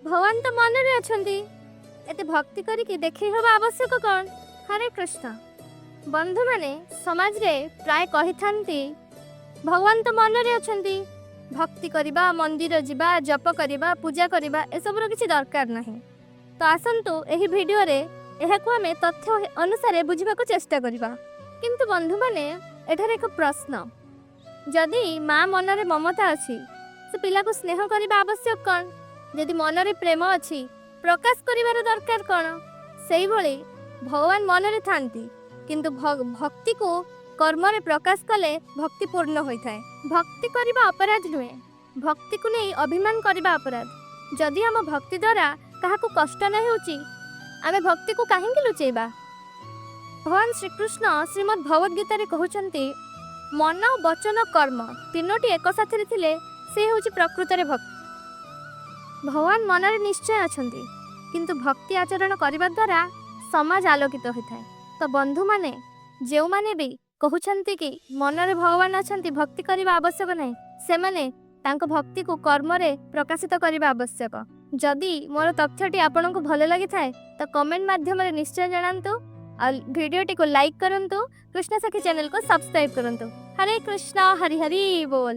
ଭଗବାନ ତ ମନରେ ଅଛନ୍ତି, ଏତେ ଭକ୍ତି କରିକି ଦେଖେଇ ହେବା ଆବଶ୍ୟକ କ'ଣ? ହରେ କୃଷ୍ଣ। ବନ୍ଧୁମାନେ, ସମାଜରେ ପ୍ରାୟ କହିଥାନ୍ତି, ଭଗବାନ ତ ମନରେ ଅଛନ୍ତି, ଭକ୍ତି କରିବା, ମନ୍ଦିର ଯିବା, ଜପ କରିବା, ପୂଜା କରିବା, ଏସବୁର କିଛି ଦରକାର ନାହିଁ। ତ ଆସନ୍ତୁ, ଏହି ଭିଡ଼ିଓରେ ଏହାକୁ ଆମେ ତଥ୍ୟ ଅନୁସାରେ ବୁଝିବାକୁ ଚେଷ୍ଟା କରିବା। କିନ୍ତୁ ବନ୍ଧୁମାନେ, ଏଠାରେ ଏକ ପ୍ରଶ୍ନ। ଯଦି ମା ମନରେ ମମତା ଅଛି, ସେ ପିଲାକୁ ସ୍ନେହ କରିବା ଆବଶ୍ୟକ କ'ଣ? ଯଦି ମନରେ ପ୍ରେମ ଅଛି, ପ୍ରକାଶ କରିବାର ଦରକାର କ'ଣ? ସେଇଭଳି ଭଗବାନ ମନରେ ଥାନ୍ତି, କିନ୍ତୁ ଭକ୍ତିକୁ କର୍ମରେ ପ୍ରକାଶ କଲେ ଭକ୍ତି ପୂର୍ଣ୍ଣ ହୋଇଥାଏ। ଭକ୍ତି କରିବା ଅପରାଧ ନୁହେଁ, ଭକ୍ତିକୁ ନେଇ ଅଭିମାନ କରିବା ଅପରାଧ। ଯଦି ଆମ ଭକ୍ତି ଦ୍ୱାରା କାହାକୁ କଷ୍ଟ ନ ହେଉଛି, ଆମେ ଭକ୍ତିକୁ କାହିଁକି ଲୁଚେଇବା? ଭଗବାନ ଶ୍ରୀକୃଷ୍ଣ ଶ୍ରୀମଦ୍ ଭଗବତ ଗୀତାରେ କହୁଛନ୍ତି, ମନ, ବଚନ, କର୍ମ ତିନୋଟି ଏକ ସାଥିରେ ଥିଲେ ସେ ହେଉଛି ପ୍ରକୃତରେ ଭକ୍ତି। ଭଗବାନ ମନରେ ନିଶ୍ଚୟ ଅଛନ୍ତି, କିନ୍ତୁ ଭକ୍ତି ଆଚରଣ କରିବା ଦ୍ୱାରା ସମାଜ ଆଲୋକିତ ହୋଇଥାଏ। ତ ବନ୍ଧୁମାନେ, ଯେଉଁମାନେ ବି କହୁଛନ୍ତି କି ମନରେ ଭଗବାନ ଅଛନ୍ତି, ଭକ୍ତି କରିବା ଆବଶ୍ୟକ ନାହିଁ, ସେମାନେ ତାଙ୍କ ଭକ୍ତିକୁ କର୍ମରେ ପ୍ରକାଶିତ କରିବା ଆବଶ୍ୟକ। ଯଦି ମୋର ତଥ୍ୟଟି ଆପଣଙ୍କୁ ଭଲ ଲାଗିଥାଏ, ତ କମେଣ୍ଟ ମାଧ୍ୟମରେ ନିଶ୍ଚୟ ଜଣାନ୍ତୁ ଆଉ ଭିଡ଼ିଓଟିକୁ ଲାଇକ୍ କରନ୍ତୁ। କୃଷ୍ଣ ସଖୀ ଚ୍ୟାନେଲକୁ ସବସ୍କ୍ରାଇବ୍ କରନ୍ତୁ। ହରେ କୃଷ୍ଣ, ହରି ହରି ବୋଲ।